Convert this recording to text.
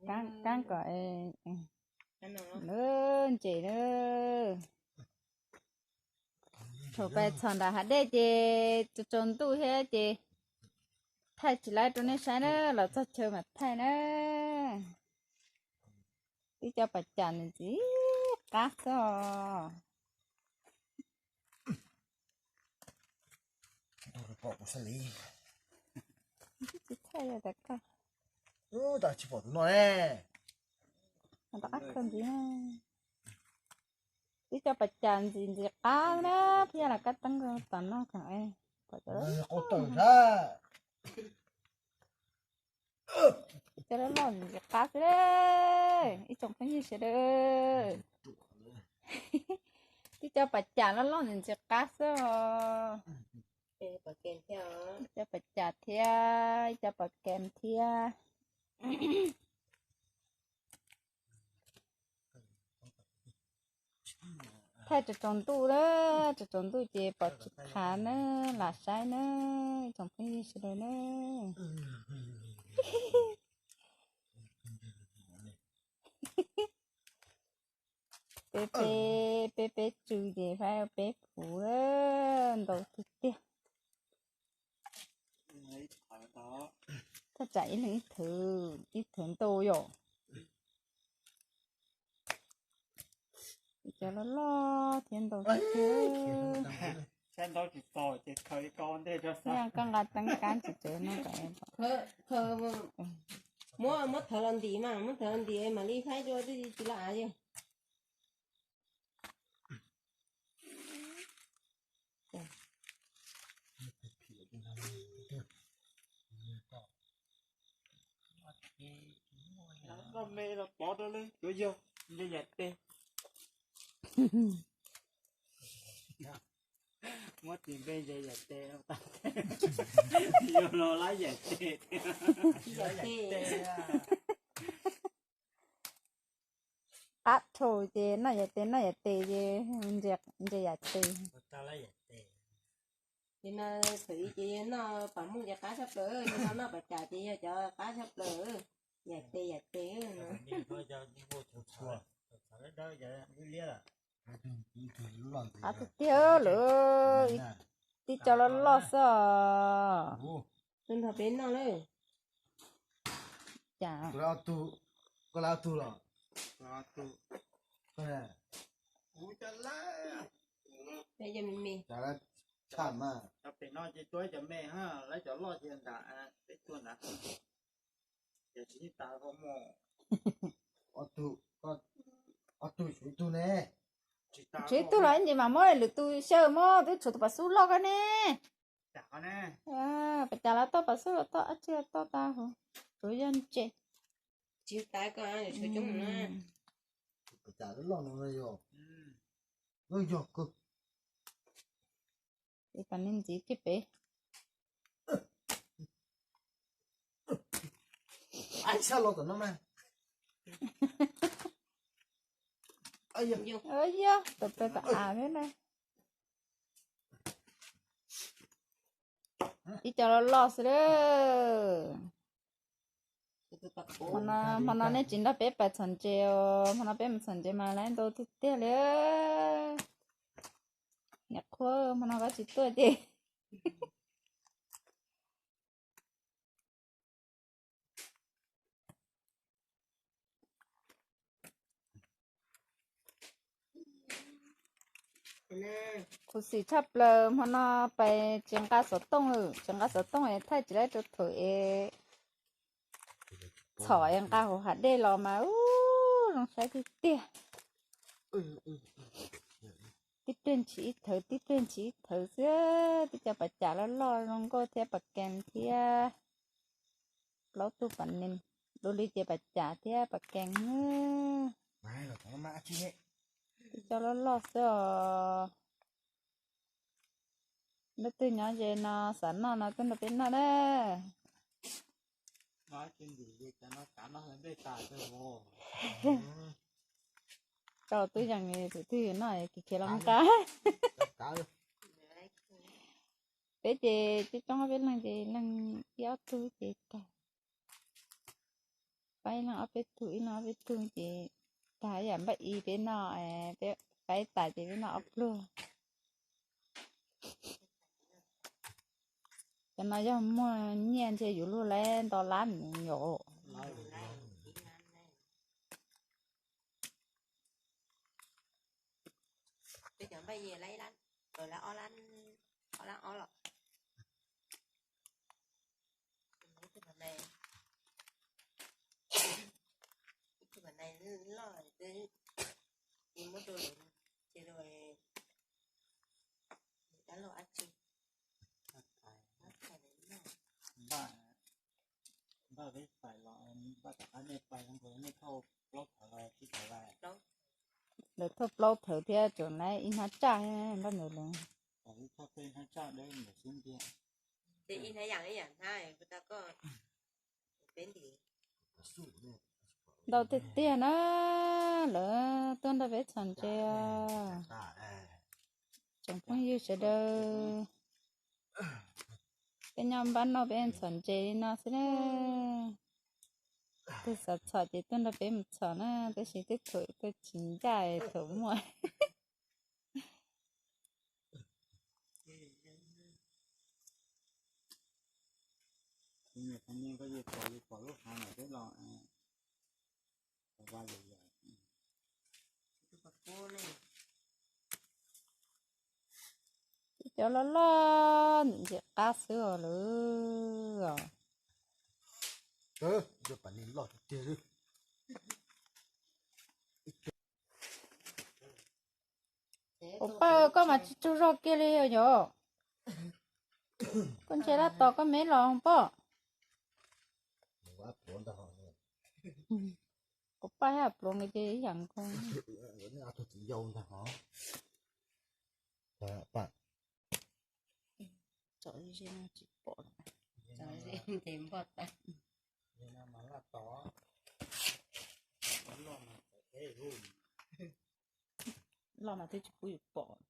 Kaab kom ntses na. Thaum pais txhom nram hav dej ces tsaus ntuj thiab ces thaij tsis laib rau nej saib na, los txog chaw mam thaij na. Tib co pas cas ntxim qab xwb os. Tsis thaij tas koj. Tsis pom tus no ne. Rov qab khaws ntxiv. Tib co pas cas ntxim ntxim qab na, thiab los kab teeb tom no kom pom cov qau tawm sab. Cov loj loj ntxim qab xwb, ib tsoom phooj ywg sawv daws. Tib co pas cas loj loj ntxim ntxim qab xwb os. Ib co pas cas thiab, ib co pas cas thiab. Thaij tsaus tsaus ntuj na, tsaus tsaus ntuj ces pom tsis qab na, lam saib na, ib tsoom phooj ywg sawv daws na. Peb peb, peb peb tsw ces faib peb puv ntau tiag tiag. Thaj tsam ib leeg ib thwv, ib thwv ntau yom. Cov loj loj thiab ntau tiag. Saib ntaub tsis txog ces khaws ib ko ntej rau sab. Koj nqa teeb kab tsis tsev no kom muab, muab thawv los ntim mas, muab thawv los ntim mam li faib dua twb tsis loj av yog. Loj me los pov rau lawm, yuav yog nce yam tes. Muab tis npe nce yam tes, yog los lab yam tes. Qab dhau ces noj yam tes noj yam tes ces nce yam tes. Ces no thaum ub ces yog noj pam muj ces qab tshaj plaws, yog no noj pas cas ces yog cov qab tshaj plaws, yam tes yam tes no. Qab tiag tiag lawm, tib co loj loj xwb os. Tus nrog peb noj lawm. Cas? Koj lawv ob tug los? Peb cov me me. Cov pem no ces tua cov me ha, lawv cov loj ces nram peb tua nrad. Ces tsis tas koj muaj ob tug, ob tug tshuav ib tug ne. Tshuav ib tug los ib ntsis mas muab lwm tus xyaw mog, twb tshuav tus pas xub loj koj ne. Pas cas los toj, pas xub los toj, ab tsi los toj tag huv, tsuav yog ntses. Tsis tas koj tshuav coob na. Pas cas loj loj no yog, loj yog kawg. Ces pas neeg ntxiv kiag pem. Ab, sab los tom no mas. Yog, tom pem tom av thiab na. Ib co loj loj xwb lawm. Hmo no, hmo no nej tsis nrog peb pais txhom ntses os, hmo no peb mus txhom ntses mas lawv ntau tiag tiag li. Niam qhuav, hmo no koj tsis tuaj ces. Khuv xim tshaj plaws, hmo no pais tsis nqa xov tooj, tsis nqa xov tooj es thaij tsis laib rau thaum es txhom es nqa hauv hav dej los mas ub zoo saib tiag tiag. Tib pliag ntshis ib thawv, tib pliag ntshis ib thawv xwb, tib co pas cas loj loj zoo nkauj thiab pas kees thiab. Plaub tug pas nees, dua li ces pas cas thiab pas kees. Tib co loj loj xwb os. Leej twg nyob ze no xav noj no tuaj nrog peb noj na. Rau twb yeej tus twg noj kiv khiav los nqa. Peb ces coob coob peb leeg ces leeg ib ob tug ces tag. Faib ib leeg ob peb tug, ib leeg ob peb tug ces tag yam npaj i peb noj, peb faib tas ces peb noj ob pluag. Cov no yog muaj nyiaj ntshe yus luag lab nto lab nyom. Peb cov npaj i lab, lab ob lab, ob lab ob los. Ib tug nais loj, muab rau ces dab laug ab tsi. Npaj peb pais los, npaj tom qab nej pais, nej thauj plaub thawv los tsis thawv lawm. Lawv thauj plaub thawv thiab tseem lawv ib hnab tsaj npaj ntawd lawm. Ib hnab tsaj dawb ntawd xwb ntiag. Ntau tiag tiag na, lawv tuaj nrog peb txhom ntses. Tsoom phooj ywg sawv daws, peb nyob npab noj peb txhom ntses li no xwb na. Tus xav txhom ces tuaj nrog peb mus txhom na, tab sis tej thaum tuaj tsis ncaj thaum muaj. Cov loj loj ntxim qab xwb os lawm. Kuv paj koj mas tsis tsaug zog kiag li yom. Koj ntshe laj tos koj me los poj. Kuv paj hab pluav nkaus ces ib yam nkaus. Tsom ze no tsis pom. Tsom ze ntes npoj tas. Loj mas twb tsis pub yus pom.